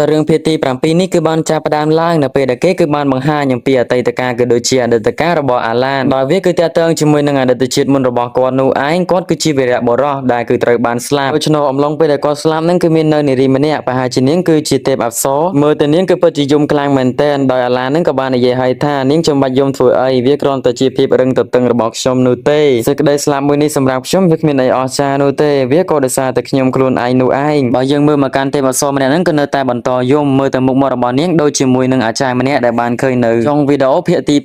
សាច់រឿងភាគទី7នេះគឺបានចាប់ផ្ដើមឡើងនៅពេលដែលគេគឺបានបង្ហាញអំពីអតីតកាលក៏ដូចជាអតីតកាលរបស់អាឡានដោយវាគឺតាក់ទងជាមួយនឹងអតីតជាតិមុនរបស់គាត់នោះឯងគាត់គឺជាវីរៈបុរសដែលគឺត្រូវបានស្លាប់ដូច្នោះអំឡុងពេលដែលគាត់ស្លាប់នឹងគឺមាននៅនារីម្នាក់ប្រហែលជានាងគឺជាទេពអប្សរមើលទៅនាងគឺពិតជាយំខ្លាំងមែនទែនដោយអាឡាននឹងក៏បាននិយាយឲ្យថានាងចាំបាច់យំធ្វើអីវាគ្រាន់តែជាភាពរឹងទទឹងរបស់ខ្ញុំនោះទេសេចក្តីស្លាប់មួយនេះសម្រាប់ខ្ញុំវាគ្មានអីអស្ចារ្យនោះទេវាក៏ដោយសារតែខ្ញុំខ្លួនឯងនោះឯងបើយើងមើលមកកាន់ទេពអប្សរម្នាក់ហ្នឹងក៏នៅតែបន្តយំមើលទៅមុខមាត់របស់នាងដូចជាមួយនឹងអាចារ្យម្នាក់ដែលបានឃើញនៅក្នុងវីដេអូភាគទី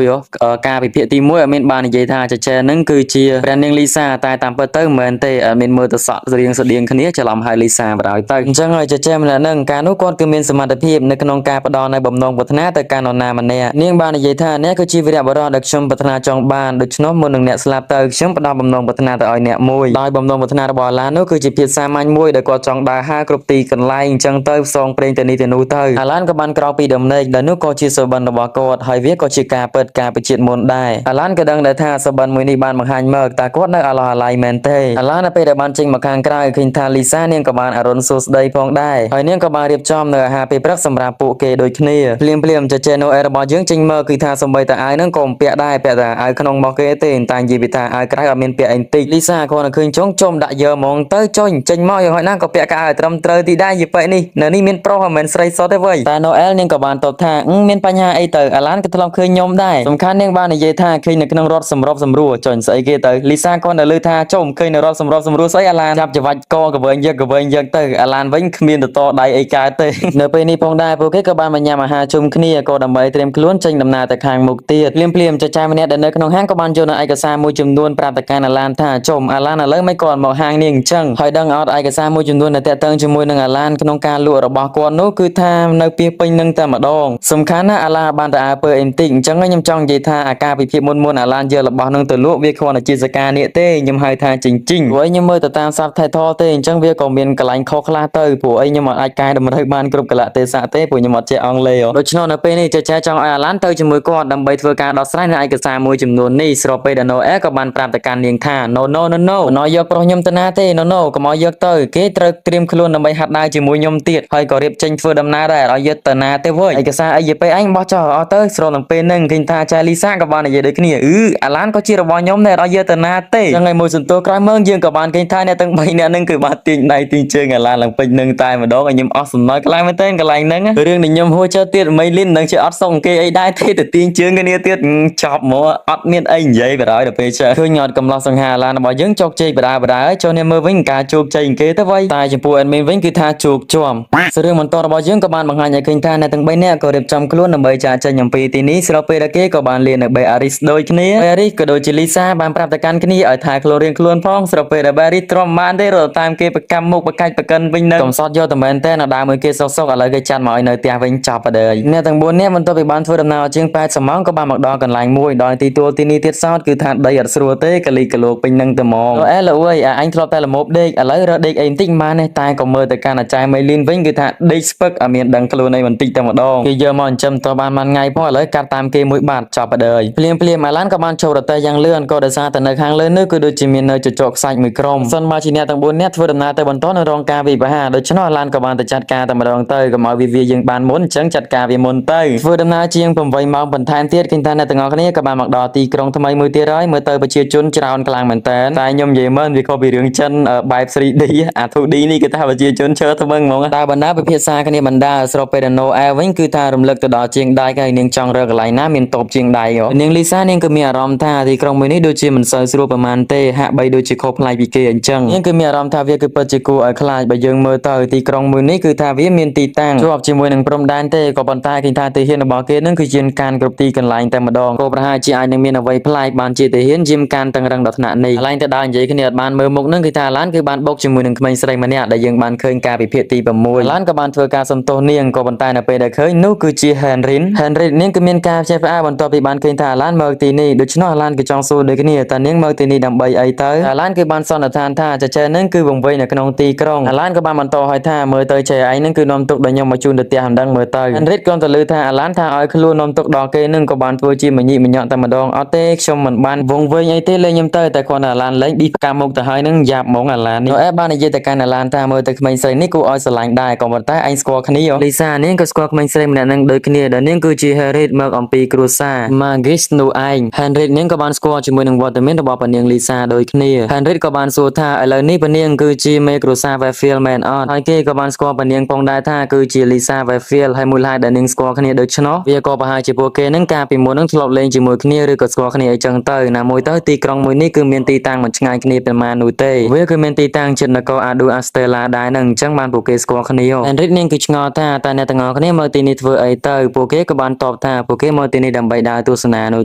6កាលពីភាគទី1អត់មានបាននិយាយថាចចែហ្នឹងគឺជាព្រះនាងលីសាតែតាមពិតទៅមិនមែនទេអត់មានមើលទៅសក់រៀងស្តៀងគ្នាច្រឡំឲ្យលីសាបណ្ដោយទៅអញ្ចឹងហើយចចែម្នាក់ហ្នឹងកាលនោះគាត់គឺមានសមត្ថភាពនៅក្នុងការផ្ដល់នៅបំណងប្រាថ្នាទៅកាន់នរណាម្នាក់នាងបាននិយាយថាអ្នកគឺជាវីរបុរសដែលខ្ញុំប្រាថ្នាចង់បានដូច្នោះមុននឹងអ្នកស្លាប់ទៅខ្ញុំផ្ដល់បំណងប្រាថ្នាទៅឲ្យអ្នកមួយដោយបំណងប្រាថ្នារបស់អាឡាននោះគឺជាភាពសាមញ្ញមួយដែលគាត់ចង់ដើរហើរគ្រប់ទីកន្លែងអញ្ចឹងទៅផ្សងព្រេងទៅនេះទៅនោះទៅអាឡានក៏បានក្រោកពីដំណេកដែលនោះក៏ជាសុបិនរបស់គាត់ហើយវាក៏ជាការពិតការពិជាតិមុនដែរអាឡានក៏ដឹងដែរថាសុបិនមួយនេះបានបង្ហាញមកតើគាត់នៅអាឡោះអាល័យមែនទេអាឡាននៅពេលដែលបានចេញមកខាងក្រៅឃើញថាលីសានាងក៏បានអរុណសួស្តីផងដែរហើយនាងក៏បានរៀបចំនៅអាហារពេលព្រឹកសម្រាប់ពួកគេដូចគ្នាភ្លាមភ្លាមចចេណូអេរបស់យើងចេញមកគឺថាសំបីតែអាវហ្នឹងក៏មិនពាក់ដែរពាក់តែអាវក្នុងរបស់គេទេតែនិយាយពីថាអាវក្រៅអត់មានពាក់អីបន្តិចលីសាគ្រាន់តែឃើញចុងចុំដាក់យើហ្មងទៅចុញចេញមកយ៉ាងហោចណាស់ក៏ពាក់កៅអៅត្រឹមត្រូវទីដែរយីប៉ែនេះនៅនេះមានប្រុសមិនមែនស្រីសុទ្ធទេវើយតែណូអែលនាងក៏បានតបថាមានបញ្ហាអីទៅអាឡានក៏ធ្លាប់ឃើញខ្ញុំដែរសំខាន់នាងបាននិយាយថាឃើញនៅក្នុងរដ្ឋសម្របសម្រួលចុញស្អីគេទៅលីសាគ្រាន់តែលើថាចុំឃើញនៅរដ្ឋសម្របសម្រួលស្អីអាឡានចាប់ច្បាច់កកវែងយកកវែងយកទៅអាឡានវិញគ្មានទៅតដៃអីកើតទេ នៅពេលនេះផងដែរពួកគេក៏បានមកញ៉ាំអាហារជុំគ្នាក៏ដើម្បីត្រៀមខ្លួនចេញដំណើរទៅខាងមុខទៀតភ្លាមភ្លាមចចាយម្នាក់ដែលនៅក្នុងហាងក៏បានយកនៅឯកសារមួយចំនួនប្រាប់ទៅកាន់អាឡានថាចុំអាឡានឥឡូវមិនគាត់មកហាងនេះអញ្ចឹងហើយដឹងអត់ឯកសារមួយចំនួនដែលតាក់ទងជាមួយនឹងអាឡានក្នុងការលក់របស់គាត់នោះគឺថានៅពីពេញនឹងតែម្ដងសំខាន់ណាស់អាឡានបានតែអើពើអីបន្តិចអញ្ចឹងខ្ញុំចង់និយាយថាអាការពិភាក្សាមុនមុនអាឡានយករបស់នឹងទៅលក់វាគ្រាន់តែជាសការនេះទេខ្ញុំហៅថាចិញ្ចិញព្រោះខ្ញុំមើលទៅតាម subtitle ទេអញ្ចឹងវាក៏មានកន្លែងខុសខ្លះទៅព្រោះអីខ្ញុំអត់អាចកែតម្រូវបានគ្រប់កលៈទេសៈទេព្រោះខ្ញុំអត់ចេះអង់គ្លេសដូច្នោះនៅពេលនេះចែចែចង់ឲ្យអាឡានទៅជាមួយគាត់ដើម្បីធ្វើការដោះស្រាយនៅឯកសារមួយចំនួននេះស្របពេលដែល Noel ក៏បានប្រាប់ទៅកាន់នាងថា no no no no មិនឲ្យយកប្រុសខ្ញុំទៅណាទេ no no កុំឲ្យយកទៅគេត្រូវត្រៀមខ្លួនដើម្បីហាត់ដើរជាមួយខ្ញុំទៀតហើយក៏រៀបចេញធ្វើដំណើរដែរឲ្យយកទៅណាទេវើយឯកសារអីយពេលឯងបោះចោលអស់ទៅស្របនឹងពេលហ្នឹងឃើញថាចែលីសាក៏បាននិយាយដូចគ្នាអឺអាឡានក៏ជារបស់ខ្ញុំដែរឲ្យយកទៅណាទេចឹងហើយមួយសន្ទុះក្រោយមើងយើងក៏បានឃើញថាអ្នកទាំង3នាក់ហ្នឹងគឺបានទាញដៃទាញជើងអាឡានឡើងពេញនឹងតែម្ដងឲ្យខ្ញុំអស់សំណើចខ្លាំងមែនទែនកន្លែងហ្នឹងរឿងដែលខ្ញុំហួចចិត្តទៀតមីលីននឹងជាអត់សុំគេអីដែរទេទៅទាញជើងគ្នាទៀតចប់មកអត់មានអីនិយាយបណ្ដោយដល់ពេលចេះឃើញអត់កំឡោះសង្ហាអាឡានរបស់យើងជោគជ័យបដាបដាហើយចូលនេះមើលវិញការជោគជ័យគេទៅវិញតែចំពោះ admin វិញគឺថាជោគជាំរឿងបន្តរបស់យើងក៏បានបង្ហាញឲ្យឃើញថាអ្នកទាំង3នាក់ក៏រៀបចំខ្លួនដើម្បីចាកចេញអំពីទីនេះស្របពេលដែលគេក៏បានលានៅបេអារីសដូចគ្នាបេអារីសក៏ដូចជាលីសាបានប្រាប់ទៅកាន់គ្នាឲ្យថាខ្លួនរៀងខ្លួនផងស្របពេលដែលបេអារីសទ្រាំបានទេរត់តាមគេប្រកម្មមុខប្រកាច់ប្រកិនវិញនឹងកំសត់យកតែមែនទេនៅដើមមួយគេសុកសុកឥឡូវគេចាត់មកឲ្យនៅផ្ទះវិញចប់ទៅអ្នកទាំង4នាក់បន្ទាប់ពីបានធ្វើដំណើរជាង80ម៉ោងក៏បានមកដល់កន្លែងមួយដោយទីទួលទីនេះទៀតសោតគឺថាដីអត់ស្រួលទេកលីកលោកពេញនឹងតែហ្មងអែលអើយអាអញធ្លាប់តែល្មោបដេកឥឡូវរកដេកអីបន្តិចបានទេតែក៏មើលទៅកាន់អាចារ្យមេលីនវិញគឺថាដេកស្ពឹកអត់មានដឹងខ្លួនអីបន្តិចតែម្ដងគេយកមកចិញ្ចឹមតបានមួយថ្ងៃផងឥឡូវកាត់តាមគេមួយបាត់ចប់ទៅភ្លាមភ្លាមអាឡានក៏បានចូលរទេះយ៉ាងលឿនក៏ដោយសារតែនៅខាងលើនោះគឺដូចជាមាននៅចចកខ្សាច់មួយក្រុមសិនមកជាអ្នកទាំង4នាក់ធ្វើដំណើរទៅបន្តនៅរងការវិបហាដូច្នោះអាឡានក៏បានទៅចាត់ការតែម្ដងទៅកុំឲ្យវាវាយើងបានមុនអញ្ចឹងចាត់ការវាមុនទៅធ្វើដំណើរជាង8ម៉ោងបន្ថែមទៀតឃើញថាអ្នកទាំងអស់គ្នាក៏បានមកដល់ទីក្រុងថ្មីមួយទៀតហើយមើលទៅប្រជាជនច្រើនខ្លាំងមែនតើតែខ្ញុំនិយាយមើលវាខុសពីរឿងចិនបែប 3D អា 2D នេះគឺថាប្រជាជនឈើថ្មឹងហ្មងតើបណ្ដាពិភាក្សាគ្នាបណ្ដាស្របពេលដែល Noel វិញគឺថារំលឹកទៅដល់ជាងដៃហើយនាងចង់រកកន្លែងណាមានតូបជាងដៃនាងលីសានាងគឺមានអារម្មណ៍ថាទីក្រុងមួយនេះដូចជាមិនសូវស្រួលប្រហែលទេហាក់បីដូចជាខុសប្លែកពីគេអញ្ចឹងនាងគឺមានអារម្មណ៍ថាវាគឺពិតជាគួរឲ្យខ្លាចបើយើងមើលទៅទីក្រុងមួយនេះគឺថាវាមានទីតាំងជាប់ជាមួយនឹងព្រំដែនទេក៏ប៉ុន្តែគេថាទាហានរបស់គេនឹងគឺជាកាន់គ្រប់ទីកន្លែងតែម្ដងក៏ប្រហែលជាអាចនឹងមានអ្វីប្លែកបានជាទាហានយាមកាន់តឹងរឹងដល់ថ្នាក់នេះកន្លែងទៅដើរនិយាយគ្នាអត់បានមើលមុខនឹងគឺថាឡានគឺបានបុកជាមួយនឹងក្មេងស្រីម្នាក់ដែលយើងបានឃើញការពិភាក្សាទី6ឡានក៏បានធ្វើការសន្ទោសនាងក៏ប៉ុន្តែនៅពេលដែលឃើញនោះគឺជា Henry Henry នាងគឺមានការភ្ញាក់ផ្អើលបន្ទាប់ពីបានឃើញថាឡានមកទីនេះដូច្នោះឡានគឺចង់សួរដូចគ្នាតើនាងមកទីនេះដើម្បីអីទៅឡានគឺបានសន្និដ្ឋានថាចចែនឹងគឺវង្វេងនៅក្នុងទីក្រុងឡានក៏បានបន្តឲ្យថាមើលទៅចែឯងនឹងគឺនាំទុកដល់ខ្ញុំមកជូនទៅផ្ទះមិនដឹងមើលទៅ Henry គ្រាន់តែឮថាអាឡានថាឲ្យខ្លួននាំទុកដល់គេនឹងក៏បានធ្វើជាមញិមញក់តែម្ដងអត់ទេខ្ញុំមិនបានវង្វេងអីទេលេងខ្ញុំទៅតែគ្រាន់តែអាឡានលេងប៊ីផ្កាមុខទៅហើយនឹងយ៉ាប់ហ្មងអាឡាននេះអែបាននិយាយទៅកាន់អាឡានថាមើលទៅក្មេងស្រីនេះគួរឲ្យស្រឡាញ់ដែរក៏ប៉ុន្តែ តែឯងស្គាល់គ្នាលីសានាងក៏ស្គាល់ក្មេងស្រីម្នាក់នឹងដូចគ្នាដែលនាងគឺជា Harriet មកអំពីគ្រួសារ Magis នោះឯង Henry នាងក៏បានស្គាល់ជាមួយនឹងវត្តមានរបស់ព្រះនាងលីសាដូចគ្នា Henry ក៏បានសួរថាឥឡូវនេះព្រះនាងគឺជាមេគ្រួសារ Westfield មែនអត់ហើយគេក៏បានស្គាល់ព្រះនាងផងដែរថាគឺជា Lisa Westfield ហើយមូលហេតុដែលនាងស្គាល់គ្នាដូច្នោះវាក៏ប្រហែលជាពួកគេនឹងកាលពីមុននឹងធ្លាប់លេងជាមួយគ្នាឬក៏ស្គាល់គ្នាអីចឹងទៅណាមួយទៅទីក្រុងមួយនេះគឺមានទីតាំងមិនឆ្ងាយគ្នាប៉ុន្មាននោះទេវាគឺមានទីតាំងជិតនគរ Adu Astela ដែរនឹងអញ្ចឹងបានពួកគេស្គាល់គ្នា Henry នាងគឺឆ្ងល់ថាតើអ្នកទាំងអស់គ្នាមកទីនេះធ្វើអីទៅពួកគេក៏បានតបថាពួកគេមកទីនេះដើម្បីដើរទស្សនានោះ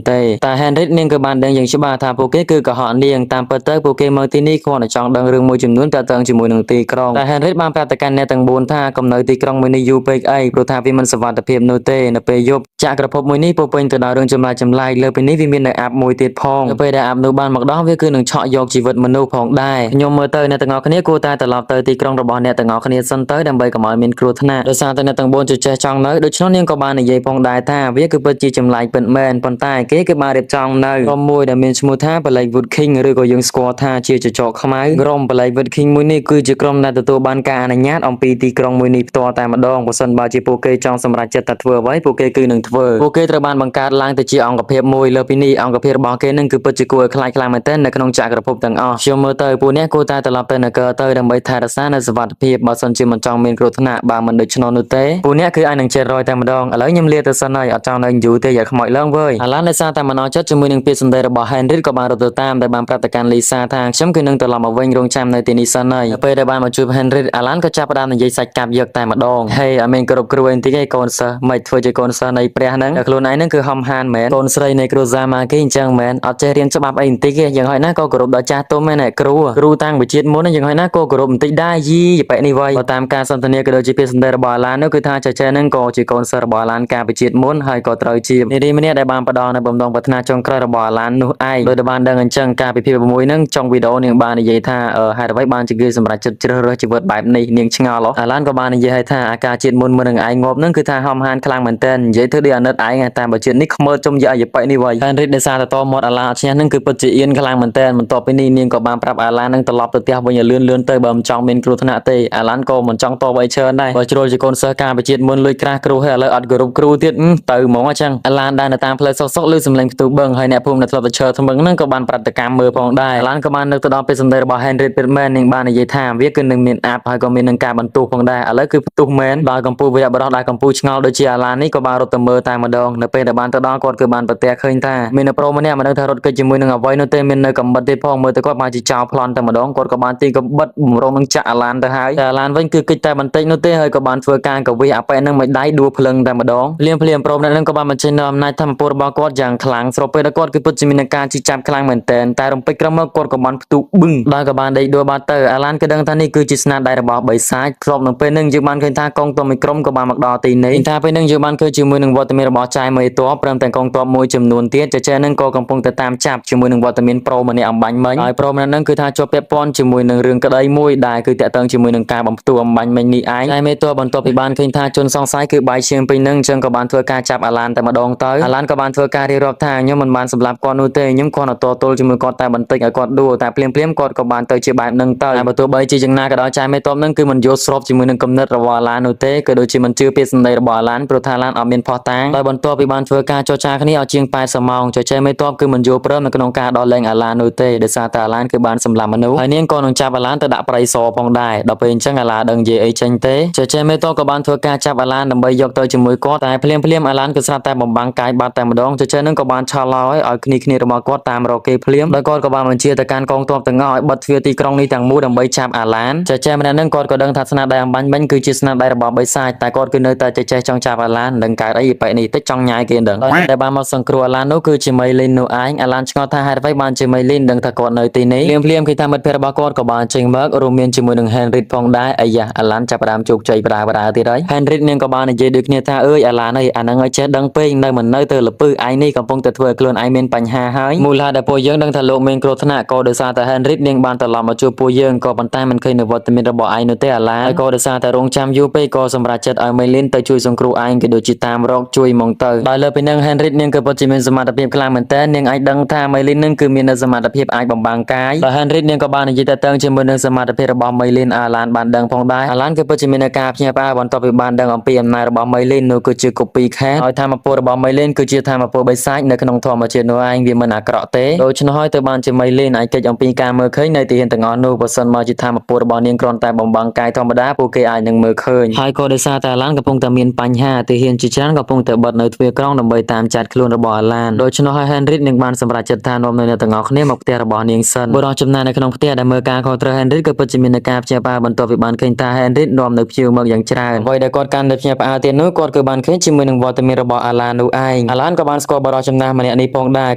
ទេតែ Henry នាងក៏បានដឹងយ៉ាងច្បាស់ថាពួកគេគឺកុហកនាងតាមពិតទៅពួកគេមកទីនេះគ្រាន់តែចង់ដឹងរឿងមួយចំនួនទាក់ទងជាមួយនឹងទីក្រុងតែ Henry បានប្រាប់ទៅកាន់អ្នកទាំង4ថាកុំនៅទីក្រុងមួយនេះយូរពេកអីព្រោះថាវាមិនសុវត្ថិភាពនោះទេនៅពេលយប់ចក្រភពមួយនេះពោរពេញទៅដោយរឿងចម្លែកចម្លែកលើពីនេះវាមាននៅអាប់មួយទៀតផងនៅពេលដែលអាប់នោះបានមកដល់វាគឺនឹងឆក់យកជីវិតមនុស្សផងដែរខ្ញុំមើលទៅអ្នកទាំងអស់គ្នាគួរតែត្រឡប់ទៅទីក្រុងរបស់អ្នកទាំងអស់គ្នាសិនទៅដើម្បីកុំឲ្យមានគ្រោះថ្នាក់ដោយសារតែអ្នកទាំង4ជជែកចង់នៅដូច្នោះនាងក៏បាននិយាយផងដែរថាវាគឺពិតជាចម្លែកពិតមែនប៉ុន្តែគេគឺបានរៀបចំនៅក្រុមមួយដែលមានឈ្មោះថា Blackwood King ឬក៏យើងស្គាល់ថាជាចចកខ្មៅក្រុម Blackwood King មួយនេះគឺជាក្រុមដែលទទួលបានការអនុញ្ញាតអំពីទីក្រុងមួយនេះផ្ទាល់តែម្ដងបើសិនបើជាពួកគេចង់សម្រេចចិត្តថាធ្វើអ្វីពួកគេគឺនឹងធ្វើពួកគេត្រូវបានបង្កើតឡើងទៅជាអង្គភាពមួយលើពីនេះអង្គភាពរបស់គេនឹងគឺពិតជាគួរឲ្យខ្លាចខ្លាំងមែនទែននៅក្នុងចក្រភពទាំងអស់ខ្ញុំមើលទៅពួកអ្នកគួរតែត្រឡប់ទៅនគរទៅដើម្បីថែរក្សានៅសុវត្ថិភាពបើសិនជាមិនចង់មានគ្រោះថ្នាក់បើមិនដូច្នោះនោះទេពួកអ្នកគឺអាចនឹងចេះរយតែម្ដងឥឡូវខ្ញុំលាទៅសិនហើយអត់ចង់នៅយូរទេយ៉ាខ្មោចឡើងវើយអាឡានដោយសារតែមិនអស់ចិត្តជាមួយនឹងពាក្យសម្ដីរបស់ Henry ក៏បានរត់ទៅតាមដែលបានប្រាប់ទៅកាន់ Lisa ថាខ្ញុំគឺនឹងត្រឡប់មកវិញរងចាំនៅទីនេះសិនហើយនៅពេលដែលបានមកជួប Henry អាឡានក៏ចាប់ផ្ដើមនិយាយសាច់កាប់យកតែម្ដងហេអត់មានគ្រប់គ្រួអីបន្តិចឯងកូនសិស្សមិនធ្វើជាកូនសិស្សនៃព្រះហ្នឹងតែខ្លួនឯងហ្នឹងគឺហំហានមែនកូនស្រីនៃគ្រួសារម៉ាគេអញ្ចឹងមែនអត់ចេះរៀនច្បាប់អីបន្តិចទេយ៉ាងហោចណាស់ក៏គោរពដល់ចាស់ទុំមែនគ្រូគ្រូតាំងវិជាតិមុនយ៉ាងហោចណាស់ក៏គោរពបន្តិចដែរយីប៉ែនេះវ៉ៃបើតាមការសន្ទនាក៏ដូចជាពាក្យសម្ដីរបស់អាឡាននោះគឺថាចែចែហ្នឹងក៏ជាកូនសិស្សរបស់អាឡានកាលពីជាតិមុនហើយក៏ត្រូវជានារីម្នាក់ដែលបានផ្ដល់នៅបំណងប្រាថ្នាចុងក្រោយរបស់អាឡាននោះឯងដោយដែលបានដឹងអញ្ចឹងកាលពីភាគ6ហ្នឹងចុងវីដេអូនាងបាននិយាយថាហេតុអ្វីបានជាគេសម្រេចចិត្តជ្រើសរើសជីវិតបែបនេះនាងឆ្ងល់អាឡានក៏បាននិយាយឲ្យថាអាការជាតិមុនមុននឹងឯងងាប់ហ្នឹងគឺថាហំហានខ្លាំងមែនទែននិយាយធ្វើដូចអាណិតឯងតែបើជាតិនេះខ្មើជុំយកអាយប៉ិនេះវ៉ៃ Henry ដោយសារតែតមាត់អាឡានអត់ឈ្នះហ្នឹងគឺពិតជាអៀនខ្លាំងមែនទែនបន្ទាប់ពីនេះនាងក៏បានប្រាប់អាឡាននឹងត្រឡប់ទៅផ្ទះវិញឲ្យលឿនលឿនទៅបើមិនចង់មានគ្រោះថ្នាក់ទេអាឡានក៏មិនចង់តបអីច្រើនដែរបើជ្រុលជាកូនសិស្សកាលពីជាតិមុនលួចក្រាស់គ្រូហើយឥឡូវអត់គោរពគ្រូទៀតទៅហ្មងអញ្ចឹងអាឡានដែលនៅតាមផ្លូវសុកសុកឮសំឡេងផ្ទុះបឹងហើយអ្នកភូមិដែលធ្លាប់ទៅឈរថ្មឹងហ្នឹងក៏បានប្រតិកម្មមើលផងដែរអាឡានក៏បាននឹកទៅដល់ពេលសម្ដីរបស់ Henry Pittman នាងបាននិយាយថាវាគឺនឹងមានអាប់ហើយក៏មាននឹងការបន្ទោសផងដែរឥឡូវគឺផ្ទុះមែនដោយកម្ពុជាវីរៈបរោះដែលកម្ពុជាឆ្ងល់ដូចជាអាឡាននេះក៏បានរត់ទៅមើលតែម្ដងនៅពេលដែលបានទៅដល់គាត់គឺបានប្រទះឃើញថាមាននៅប្រូម្នាក់មិនដឹងថារត់គេចជាមួយនឹងអ្វីនោះទេមាននៅកំបិតទៀតផងមើលទៅគាត់បានជាចោលប្លន់តែម្ដងគាត់ក៏បានទីកំបិតបំរុងនឹងចាក់អាឡានទៅហើយតែអាឡានវិញគឺគេចតែបន្តិចនោះទេហើយក៏បានធ្វើការកវិសអាប៉ែនឹងមួយដៃដួលភ្លឹងតែម្ដងភ្លាមភ្លាមប្រូម្នាក់នឹងក៏បានបញ្ចេញនូវអំណាចធម្មពលរបស់គាត់យ៉ាងខ្លាំងស្របពេលដែលគាត់គឺពិតជាមាននឹងការជិះចាប់ខ្លាំងមែនទែនតែរំពេចក្រោយមកគាត់ក៏បានផ្ទុះបឹងដល់ក៏បានដេកដួលបាត់ទៅអាឡានក៏ដឹងថានេះគឺជាស្នាដៃរបស់បិសាចស្របនឹងពេលនឹងយើងបានឃើញថាកងទ័ពមួយក្រុមក៏បានមកដល់ទីនេះថាពេលនឹងយើងបានឃើញជាមួយនឹងវត្តមានរបស់ចាយមេតបព្រមទាំងកងទ័ពមួយចំនួនទៀតចែចែនឹងក៏កំពុងតែតាមចាប់ជាមួយនឹងវត្តមានប្រូម្នាក់អំបញ្ញមិញហើយប្រូម្នាក់នឹងគឺថាជាប់ពាក់ព័ន្ធជាមួយនឹងរឿងក្តីមួយដែលគឺតាក់ទងជាមួយនឹងការបំផ្ទុះអំបញ្ញមិញនេះឯងតែមេតបបន្ទាប់ពីបានឃើញថាជនសង្ស័យគឺបាយឈាមពេញនឹងអញ្ចឹងក៏បានធ្វើការចាប់អាឡានតែម្ដងទៅអាឡានក៏បានធ្វើការរៀបរាប់ថាខ្ញុំមិនបានសម្លាប់គាត់នោះទេខ្ញុំគ្រាន់តែតទល់ជាមួយគាត់តែបន្តិចឲ្យគាត់ដួលតែភ្លាមភ្លាមគាត់ក៏បានទៅជាបែបនឹងទៅតែបើទោះបីជាយ៉ាងណាក៏ដោយចាយមេតបនឹងគឺមិនយល់ស្របជាមួយនឹងគំនិតរបស់អាឡាននោះទេក៏ដូចជាមិនជឿពាក្យសម្ដីរបស់អាឡានព្រោះថាអាឡានអត់មានភស្តុតាងដោយបន្ទាប់ពីបានធ្វើការចរចាគ្នាឲ្យជាង80ម៉ោងចែចែមេតបគឺមិនយល់ព្រមនៅក្នុងការដោះលែងអាឡាននោះទេដោយសារតែអាឡានគឺបានសម្លាប់មនុស្សហើយនាងក៏នឹងចាប់អាឡានទៅដាក់ព្រៃសរផងដែរដល់ពេលអញ្ចឹងអាឡាដឹងនិយាយអីចេញទេចែចែមេតបក៏បានធ្វើការចាប់អាឡានដើម្បីយកទៅជាមួយគាត់តែភ្លាមភ្លាមអាឡានគឺស្រាប់តែបំបាំងកាយបាត់តែម្ដងចែចែនឹងក៏បានឆាល់ឲ្យឲ្យគ្នាគ្នារបស់គាត់តាមរកគេភ្លាមដោយគាត់ក៏បានបញ្ជាទៅកាន់កងទ័ពទាំងអស់ឲ្យបិទទ្វារទីក្រុងនេះទាំងមូលដើម្បីចាប់អាឡានចែចែម្នាក់នឹងគាត់ក៏ដឹងថាស្នាដៃអំបញ្ញមិញគឺជាស្នាដៃរបស់បិសាចតែគាត់គឺនៅតែចេះចេះចង់ចាប់អាឡាននឹងកើតអីបែនេះតិចចង់ញ៉ាយគេដឹងដោយតែបានមកសង្គ្រោះអាឡាននោះគឺជាមីលីននោះឯងអាឡានឆ្ងល់ថាហេតុអ្វីបានជាមីលីនដឹងថាគាត់នៅទីនេះភ្លាមភ្លាមគេថាមិត្តភក្តិរបស់គាត់ក៏បានចេញមករួមមានជាមួយនឹង Henry ផងដែរអាយ៉ាអាឡានចាប់ផ្ដើមជោគជ័យបដាបដាទៀតហើយ Henry នាងក៏បាននិយាយដូចគ្នាថាអើយអាឡានអើយអាហ្នឹងឲ្យចេះដឹងពេកនៅមិននៅទៅលពឹសឯងនេះកំពុងតែធ្វើឲ្យខ្លួនឯងមានបញ្ហាហើយមូលហេតុដែលពួកយើងដឹងថាលោកមានគ្រោះថ្នាក់ក៏ដោយសារតែ Henry នាងបានត្រឡប់មកជួបពួកយើងក៏ប៉ុន្តែមិនឃើញនៅវត្តមានរបស់ឯងនោះទេអាឡានហើយក៏ដោយសារតែរងចាំយូរពេកក៏សម្រេចចិត្តឲ្យមេលីនទៅជួយសង្គ្រោះឯងក៏ដូចជាតាមរកជួយមកទៅដោយលើពីនឹង Henry នាងក៏ពិតជាមានសមត្ថភាពខ្លាំងមែនទែននាងអាចដឹងថាមេលីននឹងគឺមាននៅសមត្ថភាពអាចបំបាំងកាយដោយ Henry នាងក៏បាននិយាយទៅតឹងជាមួយនឹងសមត្ថភាពរបស់មេលីនអាឡានបានដឹងផងដែរអាឡានគឺពិតជា មានការភ្ញាក់ផ្អើលបន្ទាប់ពីបានដឹងអំពីអំណាចរបស់មីលីននោះគឺជា copy cat ហើយធម៌ពលរបស់មីលីនគឺជាធម៌ពលបិសាចនៅក្នុងធម្មជាតិនោះឯងវាមិនអាក្រក់ទេដូច្នោះហើយទើបបានជាមីលីនអាចគេចអំពីការមើលឃើញនៃទាហានទាំងអស់នោះបើសិនមកជាធម៌ពលរបស់នាងគ្រាន់តែបំបាំងកាយធម្មតាពួកគេអាចនឹងមើលឃើញហើយក៏ដោយសារតែអាឡានកំពុងតែមានបញ្ហាទាហានជាច្រើនកំពុងតែបិទនៅទ្វារក្រុងដើម្បីតាមចាត់ខ្លួនរបស់អាឡានដូច្នោះហើយ Henry នឹងបានសម្រេចចិត្តថានាំនៅអ្នកទាំងអស់គ្នាមកផ្ទះរបស់នាងសិនបុរសចំណាននៅក្នុងផ្ទះដែលមើលការខុសត្រូវ Henry ក៏ពិតជាមានការព្យាបាលបន្ទាប់ពីបានឃើញថា Henry នាំនៅភ្ញៀវមកយ៉ាងច្រើនអ្វីដែលគាត់កាន់តែភ្ញាក់ផ្អើលទៀតនោះគាត់គឺបានឃើញជាមួយនឹងវត្តមានរបស់អាឡាននោះឯងអាឡានក៏បានស្គាល់បុរសចំណាស់ម្នាក់នេះផងដែរ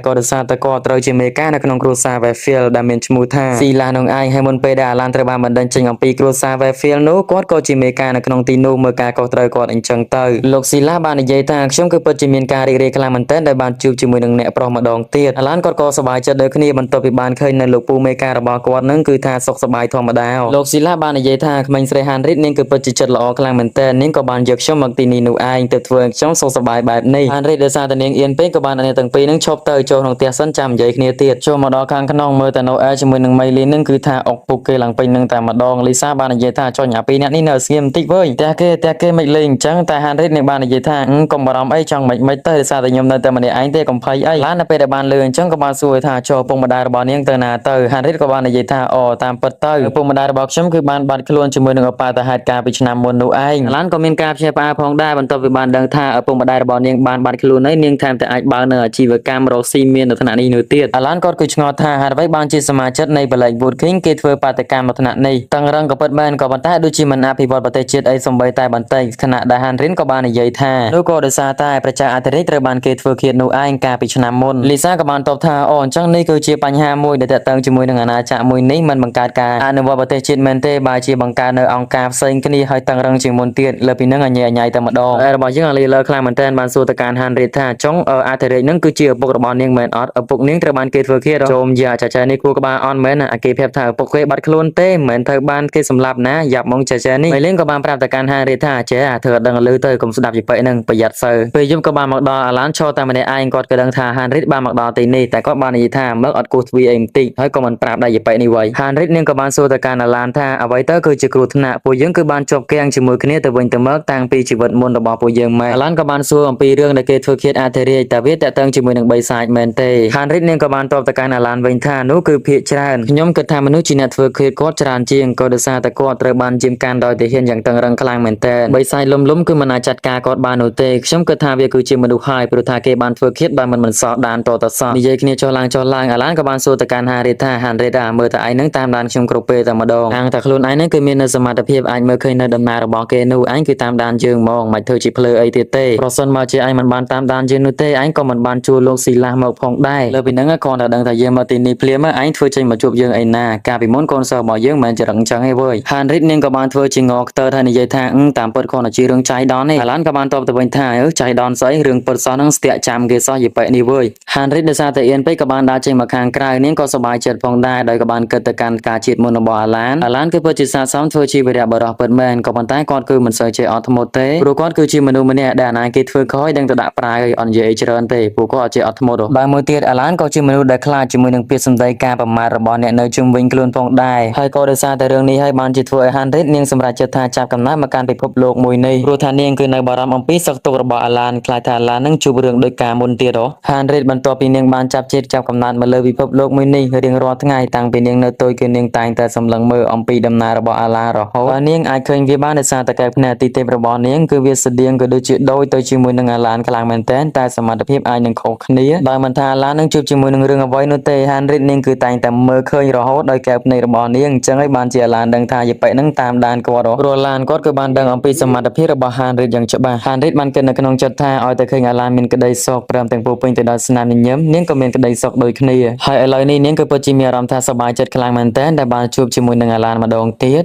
ក៏ដោយសារតែគាត់ត្រូវជាមេការនៅក្នុងគ្រួសារ Westfield ដែលមានឈ្មោះថាស៊ីឡានោះឯងហើយមុនពេលដែលអាឡានត្រូវបានបណ្តេញចេញអំពីគ្រួសារ Westfield នោះគាត់ក៏ជាមេការនៅក្នុងទីនោះមើលការខុសត្រូវគាត់អញ្ចឹងទៅលោកស៊ីឡាបាននិយាយថាខ្ញុំគឺពិតជាមានការរីករាយខ្លាំងមែនទែនដែលបានជួបជាមួយនឹងអ្នកប្រុសម្ដងទៀតអាឡានគាត់ក៏សប្បាយចិត្តដូចគ្នាបន្ទាប់ពីបានឃើញនៅលោកពូមេការរបស់គាត់នឹងគឺថាសុខសប្បាយធម្មតាលោកស៊ីឡាបាននិយាយថាក្មេងស្រីហានរីតនាងគឺពិតជាចិត្តល្អខ្លាំងមែនទែននាងក៏បានយកខ្ញុំមកទីនេះនោះឯងទៅធ្វើឲ្យខ្ញុំសុខសប្បាយបែបនេះហានរីតដោយសារតែនាងអៀនពេកក៏បានឲ្យអ្នកទាំងពីរនឹងឈប់ទៅចូលក្នុងផ្ទះសិនចាំនិយាយគ្នាទៀតចូលមកដល់ខាងក្នុងមើលតែណូអែលជាមួយនឹងមីលីននឹងគឺថាអុកពុកគេឡើងពេញនឹងតែម្ដងលីសាបាននិយាយថាចុញអាពីរអ្នកនេះនៅស្ងៀមបន្តិចវើយផ្ទះគេផ្ទះគេមិនលេងអញ្ចឹងតែហានរីតនឹងបាននិយាយថាកុំបារម្ភអីចង់មិនមិនទៅដោយសារតែខ្ញុំនៅតែម្នាក់ឯងទេកុំភ័យអីឡាននៅពេលដែលបានលឺអញ្ចឹងក៏បានសួរថាចុះឪពុកម្ដាយរបស់នាងទៅណាទៅហានរីតក៏បាននិយាយថាអូតាមពិតទៅឪពុកម្ដាយរបស់ខ្ញុំគឺបានបាត់ខ្លួនជាមួយនឹងឧបាតហេតុការពីឆ្នាំមុននោះឯងឡានក៏មានការព្យាបាលផងដែរបន្ទាប់ពីបានដឹងថាឪពុកម្ដាយរបស់នាងបានបាត់ខ្លួនហើយនាងថែមទាំងអាចបើកនៅអាជីវកម្មរកស៊ីមាននៅថ្នាក់នេះនោះទៀតអាឡានគាត់គឺឆ្ងល់ថាហេតុអ្វីបានជាសមាជិកនៃ Black Wood King គេធ្វើបាតុកម្មនៅថ្នាក់នេះតឹងរឹងក៏ពិតមែនក៏ប៉ុន្តែដូចជាមិនអភិវឌ្ឍប្រទេសជាតិអីសំបីតែបន្តិចខណៈដែលហានរិនក៏បាននិយាយថានោះក៏ដោយសារតែប្រជាអធិរាជត្រូវបានគេធ្វើឃាតនោះឯងកាលពីឆ្នាំមុនលីសាក៏បានតបថាអូអញ្ចឹងនេះគឺជាបញ្ហាមួយដែលទាក់ទងជាមួយនឹងអាណាចក្រមួយនេះមិនបង្កើតការអនុវត្តប្រទេសជាតិមែនទេបើជាបង្កើតនៅអង្គការផ្សេងគ្នាហើយតឹងរឹងជាងមុនទៀតលើពីនឹងអញ្ញែអញ្ញៃតែម្ដងតែរបស់យើងអាលីលើខ្លាំងមែនទែនបានសួរទៅកាន់ហានរីថាចុងអធិរាជនឹងគឺជាឪពុករបស់នាងមែនអត់ឪពុកនាងត្រូវបានគេធ្វើឃាតចូលយ៉ាចាចានេះគួរក្បាលអន់មែនអាគេប្រាប់ថាឪពុកគេបាត់ខ្លួនទេមិនមែនត្រូវបានគេសម្លាប់ណាយ៉ាប់ហ្មងចាចានេះមេលៀងក៏បានប្រាប់ទៅកាន់ហានរីថាចេះអាធ្វើអត់ដឹងលឺទៅកុំស្ដាប់យប៉ិនឹងប្រយ័ត្នសូវពេលយប់ក៏បានមកដល់អាឡានឈរតែម្នាក់ឯងគាត់ក៏ដឹងថាហានរីតបានមកដល់ទីនេះតែគាត់បាននិយាយថាមើលអត់គោះទ្វារអីបន្តិចហើយក៏មិនប្រាប់ដែរយប៉ិនេះវ៉ៃហានរីតនាងក៏បានសួរទៅកាន់អាឡានថាអ្វីទៅគឺជាគ្រោះថ្នាក់ពួកយើងគឺបានជាប់គាំងជាមួយគ្នាទៅវិញទៅមកតាំងពីជីវិតមុនរបស់ពួកយើងមកអាឡានក៏បានសួរអំពីរឿងដែលគេធ្វើឃាតអាធិរាជតើវាតាក់ទងជាមួយនឹងបិសាចមែនទេហានរីតនាងក៏បានតបទៅកាន់អាឡានវិញថានោះគឺភាកច្រើនខ្ញុំគិតថាមនុស្សជាអ្នកធ្វើឃាតគាត់ច្រើនជាងក៏ដោយសារតែគាត់ត្រូវបានយាមកានដោយទាហានយ៉ាងតឹងរឹងខ្លាំងមែនទែនបិសាចលំលំគឺមិនអាចចាត់ការគាត់បាននោះទេខ្ញុំគិតថាវាគឺជាមនុស្សហើយព្រោះថាគេបានធ្វើឃាតដោយមិនបន្សល់ដានតតសោះនិយាយគ្នាចុះឡើងចុះឡើងអាឡានក៏បានសួរទៅកាន់ហារីតថាហារីតអាមើលតែឯងនឹងតាមដានខ្ញុំគ្រប់ពេលតែម្ដងអាងតែខ្លួនឯងនឹងគឺមាននៅសមត្ថភាពអាចមើលឃើញនៅដំណើររបស់គេនោះឯងគឺតាមដានយើងហ្មងមិនធ្វើជាភ្លើអីទៀតទេប្រសិនមកជាឯងមិនបានតាមដានយើងនោះទេឯងក៏មិនបានជួលលោកស៊ីឡាស់មកផងដែរលើពីហ្នឹងគ្រាន់តែដឹងថាយើងមកទីនេះភ្លាមឯងធ្វើចេញមកជួបយើងអីណាកាលពីមុនកូនសិស្សរបស់យើងមិនមែនជារឹងចឹងទេវើយហានរីតនាងក៏បានធ្វើជាងខ្ទើថានិយាយថាតាមពិតគ្រាន់តែជារឿងចៃដន្យទេអាឡានក៏បានតបទៅវិញថាអឺចៃដន្យស្អីរឿងពិតសោះហ្នឹងស្ទាក់ចាំគេសោះយីប៉ែនេះវើយហានរីតដោយសារតែអៀនពេកក៏បានដើរចេញមកខាងក្រៅនាងក៏សប្បាយចិត្តផងដែរដោយក៏បានគិតទៅកាន់ការជាតិមុនរបស់អាឡានអាឡានគឺពិតជាស័ក្តិសមធ្វើជាវីរៈបុរសពិតមែនក៏ប៉ុន្តែគាត់គឺមិនសូវជាអត់ធ្មត់ទេព្រោះគាត់គឺជាមនុស្សម្នាក់ដែលអាណាគេធ្វើខុសឲ្យដឹងទៅដាក់ប្រាយឲ្យអត់និយាយអីច្រើនទេពួកគាត់អត់ជាអត់ធ្មត់បើមួយទៀតអាឡានក៏ជាមនុស្សដែលខ្លាចជាមួយនឹងពាក្យសម្ដីការប្រមាថរបស់អ្នកនៅជុំវិញខ្លួនផងដែរហើយក៏ដោយសារតែរឿងនេះហើយបានជាធ្វើឲ្យហានរីតនាងសម្រេចចិត្តថាចាប់កំណើតមកកាន់ពិភពលោកមួយនេះព្រោះថានាងគឺនៅបារម្ភអំពីសុខទុក្ខរបស់អាឡានខ្លាចថាអាឡាននឹងជួបរឿងដូចការមុនទៀតហ៎ហានរីតបន្ទាប់ពីនាងបានចាប់ជាតិចាប់កំណើតមកលើពិភពលោកមួយនេះរៀងរាល់ថ្ងៃតាំងពីនាងនៅតូចគឺនាងតែងតែសម្លឹងមើលអំពីដំណើររបស់អាឡានរហូតហើយនាងអាចឃើញវាបានដោយសារតែកែវភ្នែកទីទេពរបស់នាងគឺវាស្តៀងក៏ដូចជាដូចទៅជាមួយនឹងអាឡានខ្លាំងមែនទែនតែសមត្ថភាពអាចនឹងខុសគ្នាដោយមិនថាអាឡាននឹងជួបជាមួយនឹងរឿងអ្វីនោះទេហានរីតនាងគឺតែងតែមើលឃើញរហូតដោយកែវភ្នែករបស់នាងអញ្ចឹងហើយបានជាអាឡានដឹងថាយប៉ិនឹងតាមដានគាត់ព្រោះអាឡានគាត់គឺបានដឹងអំពីសមត្ថភាពរបស់ហានរីតយ៉ាងច្បាស់ហានរីតបានគិតនៅក្នុងចិត្តថាឲ្យតែឃើញអាឡានមានក្តីសុខព្រមទាំងពោពេញទៅដោយស្នាមញញឹមនាងក៏មានក្តីសុខដូចគ្នាហើយឥឡូវនេះនាងគឺពិតជាមានអារម្មណ៍ថាសប្បាយចិត្តខ្លាំងមែនទែនដែលបានជួបជាមួយនឹងអាឡានម្ដងទៀត។